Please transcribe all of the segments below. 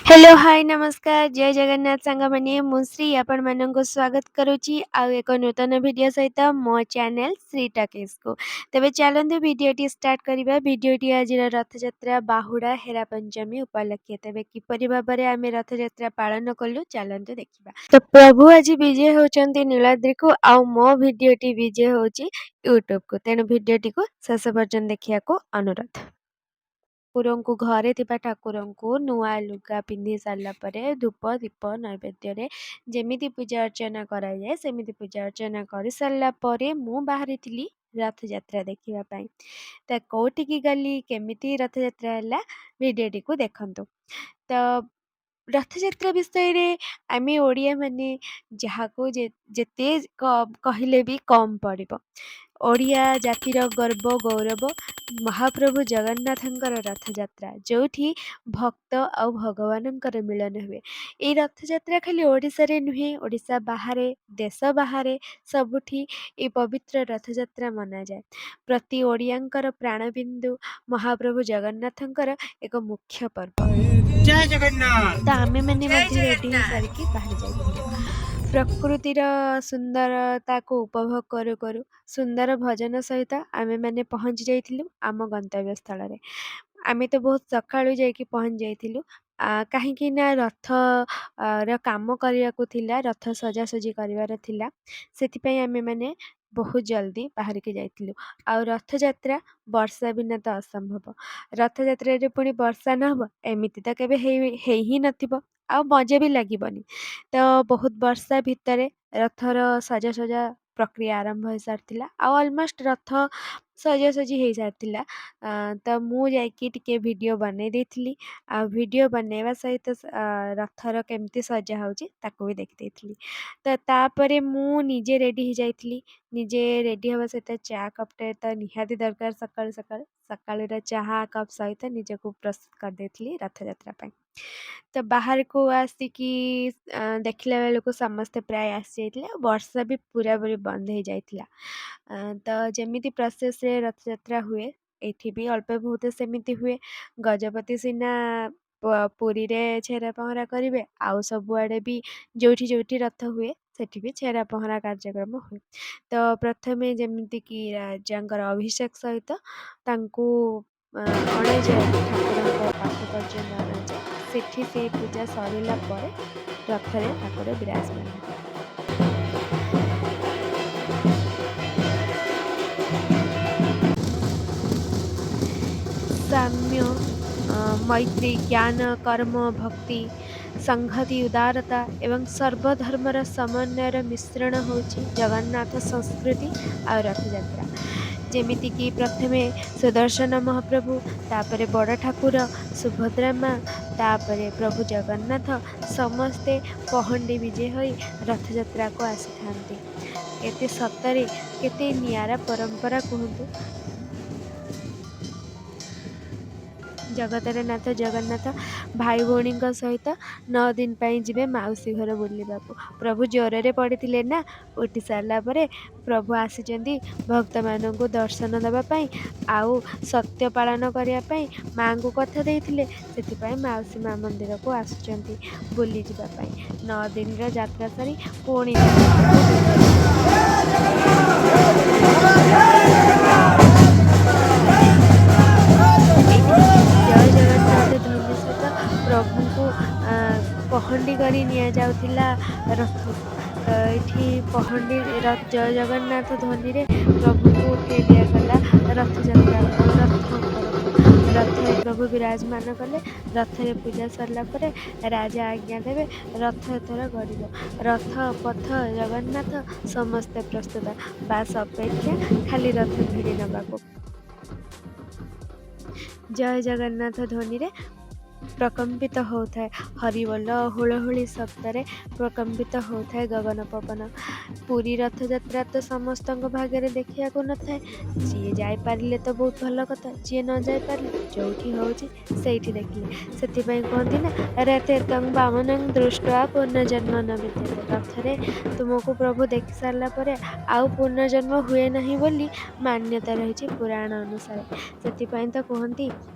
Hello, ହାଏ, ନମସ୍କାର, ଜୟ ଜଗନ୍ନାଥ ସାଙ୍ଗମାନେ। ମୁଁ ଶ୍ରୀ ଆପଣମାନଙ୍କୁ ସ୍ୱାଗତ କରୁଛି ଆଉ ଏକ ନୂତନ ଭିଡ଼ିଓ ସହିତ ମୋ ଚ୍ୟାନେଲ୍ ଶ୍ରୀ ଟକିସ୍କୁ। ତେବେ ଚାଲନ୍ତୁ, ଭିଡ଼ିଓଟି ଷ୍ଟାର୍ଟ କରିବା। ଭିଡ଼ିଓଟି ଆଜିର ରଥଯାତ୍ରା ବାହୁଡ଼ା ହେରା ପଞ୍ଚମୀ ଉପଲକ୍ଷେ। ତେବେ କିପରି ଭାବରେ ଆମେ ରଥଯାତ୍ରା ପାଳନ କଲୁ, ଚାଲନ୍ତୁ ଦେଖିବା। ତ ପ୍ରଭୁ ଆଜି ବିଜେ ହେଉଛନ୍ତି ନୀଳାଦ୍ରିକୁ ଆଉ ମୋ ଭିଡ଼ିଓଟି ବିଜେ ହେଉଛି ୟୁଟ୍ୟୁବକୁ। ତେଣୁ ଭିଡ଼ିଓଟିକୁ ଶେଷ ପର୍ଯ୍ୟନ୍ତ ଦେଖିବାକୁ ଅନୁରୋଧ। ଠାକୁରଙ୍କୁ, ଘରେ ଥିବା ଠାକୁରଙ୍କୁ ନୂଆ ଲୁଗା ପିନ୍ଧି ସାରିଲା ପରେ ଧୂପ, ଦୀପ, ନୈବେଦ୍ୟରେ ଯେମିତି ପୂଜା ଅର୍ଚ୍ଚନା କରାଯାଏ, ସେମିତି ପୂଜା ଅର୍ଚ୍ଚନା କରିସାରିଲା ପରେ ମୁଁ ବାହାରିଥିଲି ରଥଯାତ୍ରା ଦେଖିବା ପାଇଁ। ତ କେଉଁଠିକି ଗଲି, କେମିତି ରଥଯାତ୍ରା ହେଲା, ଭିଡ଼ିଓଟିକୁ ଦେଖନ୍ତୁ। ତ ରଥଯାତ୍ରା ବିଷୟରେ ଆମେ ଓଡ଼ିଆମାନେ ଯାହାକୁ ଯେତେ କହିଲେ ବି କମ୍ ପଡ଼ିବ। ଓଡ଼ିଆ ଜାତିର ଗର୍ବ, ଗୌରବ ମହାପ୍ରଭୁ ଜଗନ୍ନାଥଙ୍କର ରଥଯାତ୍ରା, ଯେଉଁଠି ଭକ୍ତ ଆଉ ଭଗବାନଙ୍କର ମିଳନ ହୁଏ। ଏଇ ରଥଯାତ୍ରା ଖାଲି ଓଡ଼ିଶାରେ ନୁହେଁ, ଓଡ଼ିଶା ବାହାରେ, ଦେଶ ବାହାରେ ସବୁଠି ଏ ପବିତ୍ର ରଥଯାତ୍ରା ମନାଯାଏ। ପ୍ରତି ଓଡ଼ିଆଙ୍କର ପ୍ରାଣବିନ୍ଦୁ ମହାପ୍ରଭୁ ଜଗନ୍ନାଥଙ୍କର ଏକ ମୁଖ୍ୟ ପର୍ବ। ଜୟ ଜଗନ୍ନାଥ। ତ ଆମେମାନେ ଜୟ ମଧ୍ୟ ରେଡ଼ି ଜଗନ୍ନାଥ। ହେଇସାରିକି ବାହାରି ଯାଇଥିଲୁ। ପ୍ରକୃତିର ସୁନ୍ଦରତାକୁ ଉପଭୋଗ କରୁ କରୁ ସୁନ୍ଦର ଭଜନ ସହିତ ଆମେମାନେ ପହଞ୍ଚି ଯାଇଥିଲୁ ଆମ ଗନ୍ତବ୍ୟ ସ୍ଥଳରେ। ଆମେ ତ ବହୁତ ସକାଳୁ ଯାଇକି ପହଞ୍ଚି ଯାଇଥିଲୁ, କାହିଁକି ନା ରଥ ର କାମ କରିବାକୁ ଥିଲା, ରଥ ସଜାସଜି କରିବାର ଥିଲା। ସେଥିପାଇଁ ଆମେମାନେ ବହୁତ ଜଲ୍ଦି ବାହାରିକି ଯାଇଥିଲୁ। ଆଉ ରଥଯାତ୍ରା ବର୍ଷା ବିନା ତ ଅସମ୍ଭବ। ରଥଯାତ୍ରାରେ ପୁଣି ବର୍ଷା ନ ହେବ, ଏମିତି ତ କେବେ ହେଇ ହିଁ ନଥିବ ଆଉ ମଜା ବି ଲାଗିବନି। ତ ବହୁତ ବର୍ଷା ଭିତରେ ରଥର ସାଜସଜା ପ୍ରକ୍ରିୟା ଆରମ୍ଭ ହୋଇସାରିଥିଲା ଆଉ ଅଲମୋଷ୍ଟ ରଥ ସଜାସଜି ହେଇସାରିଥିଲା। ତ ମୁଁ ଯାଇକି ଟିକେ ଭିଡ଼ିଓ ବନେଇ ଦେଇଥିଲି ଆଉ ଭିଡ଼ିଓ ବନେଇବା ସହିତ ରଥର କେମିତି ସଜା ହେଉଛି ତାକୁ ବି ଦେଖିଦେଇଥିଲି। ତ ତାପରେ ମୁଁ ନିଜେ ରେଡ଼ି ହେଇଯାଇଥିଲି। ନିଜେ ରେଡ଼ି ହେବା ସହିତ ଚା କପ୍ଟେ ତ ନିହାତି ଦରକାର। ସକାଳୁ ସକାଳୁ ସକାଳୁର ଚାହା କପ୍ ସହିତ ନିଜକୁ ପ୍ରସ୍ତୁତ କରିଦେଇଥିଲି ରଥଯାତ୍ରା ପାଇଁ। ତ ବାହାରକୁ ଆସିକି ଦେଖିଲା ବେଳକୁ ସମସ୍ତେ ପ୍ରାୟ ଆସିଯାଇଥିଲେ ଆଉ ବର୍ଷା ବି ପୁରାପୁରି ବନ୍ଦ ହେଇଯାଇଥିଲା। ତ ଯେମିତି ପ୍ରୋସେସ୍ରେ ରଥଯାତ୍ରା ହୁଏ, ଏଇଠି ବି ଅଳ୍ପ ବହୁତ ସେମିତି ହୁଏ। ଗଜପତି ସିନା ପୁରୀରେ ଛେରା ପହଁରା କରିବେ, ଆଉ ସବୁଆଡ଼େ ବି ଯେଉଁଠି ଯେଉଁଠି ରଥ ହୁଏ ସେଠି ବି ଛେରା ପହଁରା କାର୍ଯ୍ୟକ୍ରମ ହୁଏ। ତ ପ୍ରଥମେ ଯେମିତିକି ରାଜାଙ୍କର ଅଭିଷେକ ସହିତ ତାଙ୍କୁ ଅଣାଯାଏ, ଠାକୁରଙ୍କ ପାଖ ପର୍ଯ୍ୟନ୍ତ ଅଣାଯାଏ। ସେଠି ସେ ପୂଜା ସରିଲା ପରେ ରଥରେ ଠାକୁର ବିରାଜମାନ ହେବେ। ସାମ୍ୟ, ମୈତ୍ରୀ, ଜ୍ଞାନ, କର୍ମ, ଭକ୍ତି, ସଂହତି, ଉଦାରତା ଏବଂ ସର୍ବଧର୍ମର ସମନ୍ୱୟର ମିଶ୍ରଣ ହେଉଛି ଜଗନ୍ନାଥ ସଂସ୍କୃତି ଆଉ ରଥଯାତ୍ରା। ଯେମିତିକି ପ୍ରଥମେ ସୁଦର୍ଶନ ମହାପ୍ରଭୁ, ତାପରେ ବଡ଼ ଠାକୁର, ସୁଭଦ୍ରା ମା, ତାପରେ ପ୍ରଭୁ ଜଗନ୍ନାଥ ସମସ୍ତେ ପହଣ୍ଡି ବିଜେ ହୋଇ ରଥଯାତ୍ରାକୁ ଆସିଥାନ୍ତି। କେତେ ସତରେ କେତେ ନିଆରା ପରମ୍ପରା କୁହନ୍ତୁ! ଜଗତର ନାଥ ଜଗନ୍ନାଥ ଭାଇ ଭଉଣୀଙ୍କ ସହିତ 9 ଦିନ ପାଇଁ ଯିବେ ମାଉସୀ ଘର ବୁଲିବାକୁ। ପ୍ରଭୁ ଜ୍ୱରରେ ପଡ଼ିଥିଲେ ନା, ଉଠି ସାରିଲା ପରେ ପ୍ରଭୁ ଆସିଛନ୍ତି ଭକ୍ତମାନଙ୍କୁ ଦର୍ଶନ ଦେବା ପାଇଁ ଆଉ ସତ୍ୟ ପାଳନ କରିବା ପାଇଁ ମାଆଙ୍କୁ କଥା ଦେଇଥିଲେ। ସେଥିପାଇଁ ମାଉସୀ ମା ମନ୍ଦିରକୁ ଆସୁଛନ୍ତି ବୁଲିଯିବା ପାଇଁ। 9 ଦିନର ଯାତ୍ରା ସାରି ପୁଣି ଯିବେ ପ୍ରଭୁ ନିଜ ନିଜ ଘରକୁ। ଏଇଠି ଜୟ ଜଗନ୍ନାଥ ଧ୍ୱନି ସହିତ ପ୍ରଭୁଙ୍କୁ ପହଣ୍ଡି କରି ନିଆଯାଉଥିଲା ରଥକୁ। ତ ଏଇଠି ପହଣ୍ଡି ଜୟ ଜଗନ୍ନାଥ ଧ୍ୱନିରେ ପ୍ରଭୁଙ୍କୁ ଉଠେଇ ଦିଆଗଲା ରଥଯାତ୍ରା ରଥ ଉପରକୁ। ରଥରେ ପ୍ରଭୁ ବିରାଜମାନ କଲେ। ରଥରେ ପୂଜା ସରିଲା ପରେ ରାଜା ଆଜ୍ଞା ଦେବେ, ରଥ ଏଥର ଗଡ଼ିବ। ରଥ, ପଥ, ଜଗନ୍ନାଥ ସମସ୍ତେ ପ୍ରସ୍ତୁତ। ବାସ୍, ଅପେକ୍ଷା ଖାଲି ରଥ ଭିଡ଼ି ନେବାକୁ। ଜୟ ଜଗନ୍ନାଥ ଧ୍ୱନିରେ ପ୍ରକମ୍ପିତ ହେଉଥାଏ, ହରିବୋଲ, ହୁଳହୁଳି ଶବ୍ଦରେ ପ୍ରକମ୍ପିତ ହେଉଥାଏ ଗଗନ ପବନ। ପୁରୀ ରଥଯାତ୍ରା ତ ସମସ୍ତଙ୍କ ଭାଗ୍ୟରେ ଦେଖିବାକୁ ନଥାଏ। ଯିଏ ଯାଇପାରିଲେ ତ ବହୁତ ଭଲ କଥା, ଯିଏ ନ ଯାଇପାରିଲେ ଯେଉଁଠି ହେଉଛି ସେଇଠି ଦେଖିଲେ। ସେଥିପାଇଁ କୁହନ୍ତି ନା, ରଥେ ତଂ ବାମନଂ ଦୃଷ୍ଟ୍ୱା ପୁନର୍ଜନ୍ମ ନ ବିଦ୍ୟତେ। ରଥରେ ତୁମକୁ ପ୍ରଭୁ ଦେଖି ସାରିଲା ପରେ ଆଉ ପୁନର୍ଜନ୍ମ ହୁଏ ନାହିଁ ବୋଲି ମାନ୍ୟତା ରହିଛି ପୁରାଣ ଅନୁସାରେ। ସେଥିପାଇଁ ତ କୁହନ୍ତି,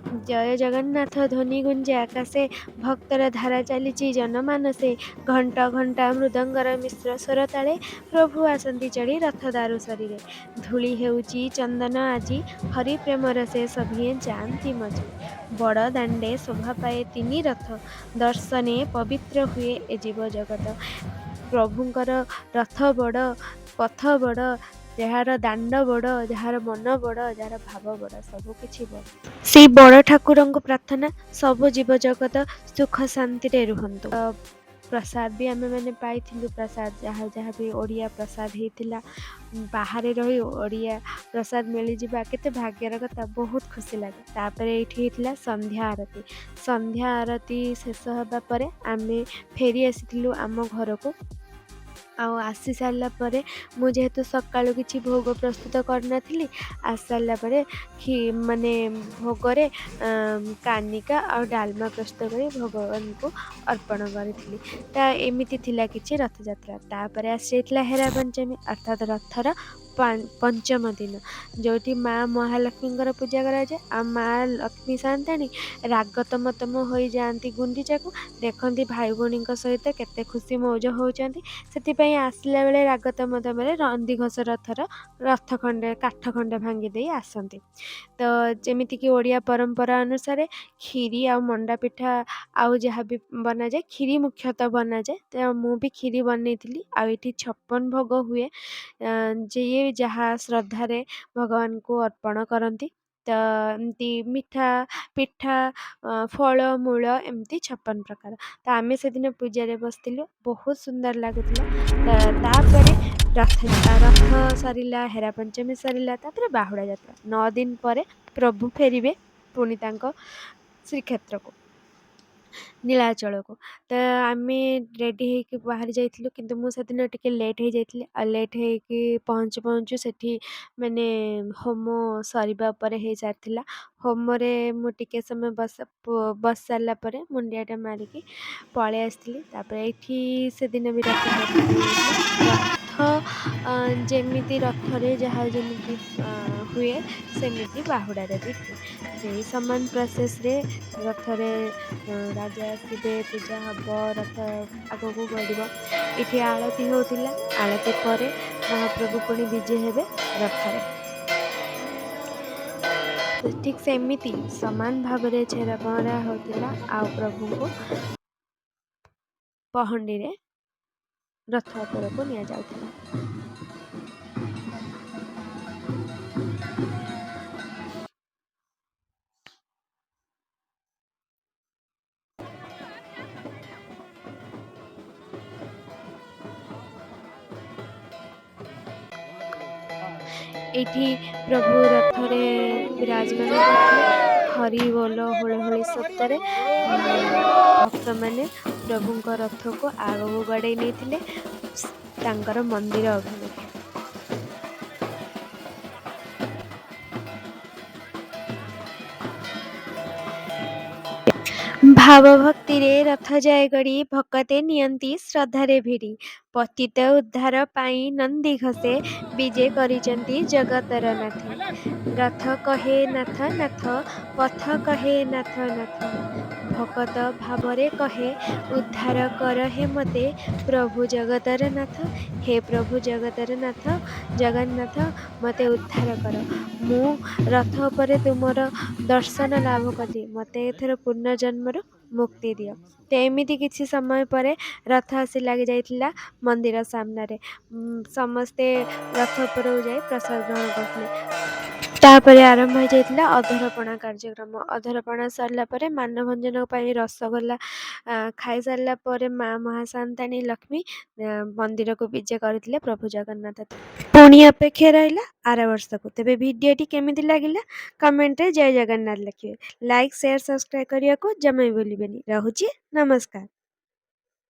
ଜୟ ଜଗନ୍ନାଥ ଧ୍ୱନି ଗୁଞ୍ଜେ ଆକାଶେ, ଭକ୍ତର ଧାରା ଚାଲିଛି ଜନମାନସେ, ଘଣ୍ଟ ଘଣ୍ଟା ମୃଦଙ୍ଗର ମିଶ୍ର ସ୍ୱର ତାଳେ, ପ୍ରଭୁ ଆସନ୍ତି ଚଢ଼ି ରଥ ଦାରୁ ଶରୀରେ। ଧୂଳି ହେଉଛି ଚନ୍ଦନ ଆଜି, ହରି ପ୍ରେମର ସେ ସଭିଏଁ ଯାଆନ୍ତି ମଜି। ବଡ଼ ଦାଣ୍ଡେ ଶୋଭା ପାଏ ତିନି ରଥ, ଦର୍ଶନେ ପବିତ୍ର ହୁଏ ଏ ଜୀବ ଜଗତ। ପ୍ରଭୁଙ୍କର ରଥ ବଡ଼, ପଥ ବଡ଼, ଯାହାର ଦାଣ୍ଡ ବଡ଼, ଯାହାର ମନ ବଡ଼, ଯାହାର ଭାବ ବଡ଼, ସବୁକିଛି ବଡ଼। ସେଇ ବଡ଼ ଠାକୁରଙ୍କୁ ପ୍ରାର୍ଥନା, ସବୁ ଜୀବଜଗତ ସୁଖ ଶାନ୍ତିରେ ରୁହନ୍ତୁ। ପ୍ରସାଦ ବି ଆମେମାନେ ପାଇଥିଲୁ। ପ୍ରସାଦ ଯାହା ଯାହା ବି ଓଡ଼ିଆ ପ୍ରସାଦ ହେଇଥିଲା। ବାହାରେ ରହି ଓଡ଼ିଆ ପ୍ରସାଦ ମିଳିଯିବା କେତେ ଭାଗ୍ୟର କଥା, ବହୁତ ଖୁସି ଲାଗେ। ତାପରେ ଏଇଠି ହେଇଥିଲା ସନ୍ଧ୍ୟା ଆରତୀ। ସନ୍ଧ୍ୟା ଆରତୀ ଶେଷ ହେବା ପରେ ଆମେ ଫେରି ଆସିଥିଲୁ ଆମ ଘରକୁ। ଆଉ ଆସି ସାରିଲା ପରେ ମୁଁ ଯେହେତୁ ସକାଳୁ କିଛି ଭୋଗ ପ୍ରସ୍ତୁତ କରିନଥିଲି, ଆସି ସାରିଲା ପରେ ମାନେ ଭୋଗରେ କାନିକା ଆଉ ଡାଲମା ପ୍ରସ୍ତୁତ କରି ଭଗବାନଙ୍କୁ ଅର୍ପଣ କରିଥିଲି। ତ ଏମିତି ଥିଲା କିଛି ରଥଯାତ୍ରା। ତାପରେ ଆସିଯାଇଥିଲା ହେରା ପଞ୍ଚମୀ, ଅର୍ଥାତ୍ ରଥର ପଞ୍ଚମ ଦିନ, ଯେଉଁଠି ମା ମହାଲକ୍ଷ୍ମୀଙ୍କର ପୂଜା କରାଯାଏ। ଆଉ ମା ଲକ୍ଷ୍ମୀ ସାଆନ୍ତାଣୀ ରାଗ ତମ ତମ ହୋଇଯାଆନ୍ତି ଗୁଣ୍ଡିଚାକୁ, ଦେଖନ୍ତି ଭାଇ ଭଉଣୀଙ୍କ ସହିତ କେତେ ଖୁସି ମଉଜ ହେଉଛନ୍ତି। ସେଥିପାଇଁ ଆସିଲା ବେଳେ ରାଗ ତମ ତମରେ ନନ୍ଦିଘୋଷ ରଥର ରଥ ଖଣ୍ଡେ କାଠ ଖଣ୍ଡେ ଭାଙ୍ଗି ଦେଇ ଆସନ୍ତି। ତ ଯେମିତିକି ଓଡ଼ିଆ ପରମ୍ପରା ଅନୁସାରେ କ୍ଷୀରି ଆଉ ମଣ୍ଡା ପିଠା ଆଉ ଯାହା ବି ବନାଯାଏ, କ୍ଷୀରି ମୁଖ୍ୟତଃ ବନାଯାଏ। ତ ମୁଁ ବି କ୍ଷୀରି ବନେଇଥିଲି। ଆଉ ଏଇଠି 56 ଭୋଗ ହୁଏ, ଯିଏ ଯାହା ଶ୍ରଦ୍ଧାରେ ଭଗବାନଙ୍କୁ ଅର୍ପଣ କରନ୍ତି। ତ ଏମିତି ମିଠା, ପିଠା, ଫଳମୂଳ, ଏମିତି 56 ପ୍ରକାର। ତ ଆମେ ସେଦିନ ପୂଜାରେ ବସିଥିଲୁ, ବହୁତ ସୁନ୍ଦର ଲାଗୁଥିଲା। ତ ତାପରେ ରଥ ରଥ ସରିଲା, ହେରା ପଞ୍ଚମୀ ସରିଲା, ତାପରେ ବାହୁଡ଼ା ଯାତ୍ରା। 9 ଦିନ ପରେ ପ୍ରଭୁ ଫେରିବେ ପୁଣି ତାଙ୍କ ଶ୍ରୀକ୍ଷେତ୍ରକୁ, ନୀଳାଚଳକୁ। ତ ଆମେ ରେଡ଼ି ହେଇକି ବାହାରି ଯାଇଥିଲୁ, କିନ୍ତୁ ମୁଁ ସେଦିନ ଟିକେ ଲେଟ୍ ହେଇଯାଇଥିଲି। ଆଉ ଲେଟ୍ ହେଇକି ପହଞ୍ଚୁ ପହଞ୍ଚୁ ସେଠି ମାନେ ହୋମ ସରିବା ଉପରେ ହେଇସାରିଥିଲା। ହୋମରେ ମୁଁ ଟିକେ ସମୟ ବସ ବସି ସାରିଲା ପରେ ମୁଣ୍ଡିଆଟା ମାରିକି ପଳେଇ ଆସିଥିଲି। ତାପରେ ଏଇଠି ସେଦିନ ବି ରଥ ପ୍ରସ୍ତୁତ ହେଇଯାଇଥିଲା। ରଥ ଯେମିତି ରଥରେ ଯାହା ଯେମିତି ହୁଏ, ସେମିତି ବାହୁଡ଼ାରେ ବି ହୁଏ। ସେଇ ସମାନ ପ୍ରୋସେସ୍ରେ ରଥରେ ରାଜା ଆସିବେ, ପୂଜା ହେବ, ରଥ ଆଗକୁ ଗଡ଼ିବ। ଏଠି ଆଳତି ହେଉଥିଲା। ଆଳତି ପରେ ମହାପ୍ରଭୁ ପୁଣି ବିଜେ ହେବେ ରଥରେ। ତ ଠିକ୍ ସେମିତି ସମାନ ଭାବରେ ଛେରା ପହଁରା ହେଉଥିଲା ଆଉ ପ୍ରଭୁଙ୍କୁ ପହଣ୍ଡିରେ ରଥ ଉପରକୁ ନିଆଯାଉଥିଲା। ଏଇଠି ପ୍ରଭୁ ରଥରେ ବିରାଜମାନ କରିଥିଲେ। ହରି ବୋଲ, ହୁଳହୁଳି ଶବ୍ଦରେ ଭକ୍ତମାନେ ପ୍ରଭୁଙ୍କ ରଥକୁ ଆଗକୁ ଗଡ଼େଇ ନେଇଥିଲେ ତାଙ୍କର ମନ୍ଦିର ଅଭିମୁଖେ। ଭାବ ଭକ୍ତିରେ ରଥ ଯାଏ ଗଡ଼ି, ଭକତେ ନିଅନ୍ତି ଶ୍ରଦ୍ଧାରେ ଭିଡ଼ି। ପତିତ ଉଦ୍ଧାର ପାଇଁ ନନ୍ଦିଘୋଷେ ବିଜେ କରିଛନ୍ତି ଜଗତର ନାଥେ। ରଥ କହେ ନାଥ ନାଥ, ପଥ କହେ ନାଥ ନାଥ, ଭକତ ଭାବରେ କହେ, ଉଦ୍ଧାର କର ହେ ମୋତେ ପ୍ରଭୁ ଜଗତର ନାଥ। ହେ ପ୍ରଭୁ ଜଗତର ନାଥ ଜଗନ୍ନାଥ, ମୋତେ ଉଦ୍ଧାର କର। ମୁଁ ରଥ ଉପରେ ତୁମର ଦର୍ଶନ ଲାଭ କଲି, ମୋତେ ଏଥର ପୁନର୍ଜନ୍ମରୁ ମୁକ୍ତି ଦିଅ। ତ ଏମିତି କିଛି ସମୟ ପରେ ରଥ ଆସି ଲାଗି ଯାଇଥିଲା ମନ୍ଦିର ସାମ୍ନାରେ। ସମସ୍ତେ ରଥ ଉପରକୁ ଯାଇ ପ୍ରସାଦ ଗ୍ରହଣ କରୁଥିଲେ। ତାପରେ ଆରମ୍ଭ ହେଇଯାଇଥିଲା ଅଧରପଣା କାର୍ଯ୍ୟକ୍ରମ। ଅଧରପଣା ସରିଲା ପରେ ମାନଭଞ୍ଜନ ପାଇଁ ରସଗୋଲା ଖାଇସାରିଲା ପରେ ମା ମହାସାନ୍ତାଣୀ ଲକ୍ଷ୍ମୀ ମନ୍ଦିରକୁ ବିଜେ କରିଥିଲେ ପ୍ରଭୁ ଜଗନ୍ନାଥ। ପୁଣି ଅପେକ୍ଷା ରହିଲା ଆର ବର୍ଷକୁ। ତେବେ ଭିଡ଼ିଓଟି କେମିତି ଲାଗିଲା, କମେଣ୍ଟରେ ଜୟ ଜଗନ୍ନାଥ ଲେଖିବେ। ଲାଇକ୍, ସେୟାର, ସବସ୍କ୍ରାଇବ୍ କରିବାକୁ ଜମା ବି ଭୁଲିବେନି। ରହୁଛି, ନମସ୍କାର।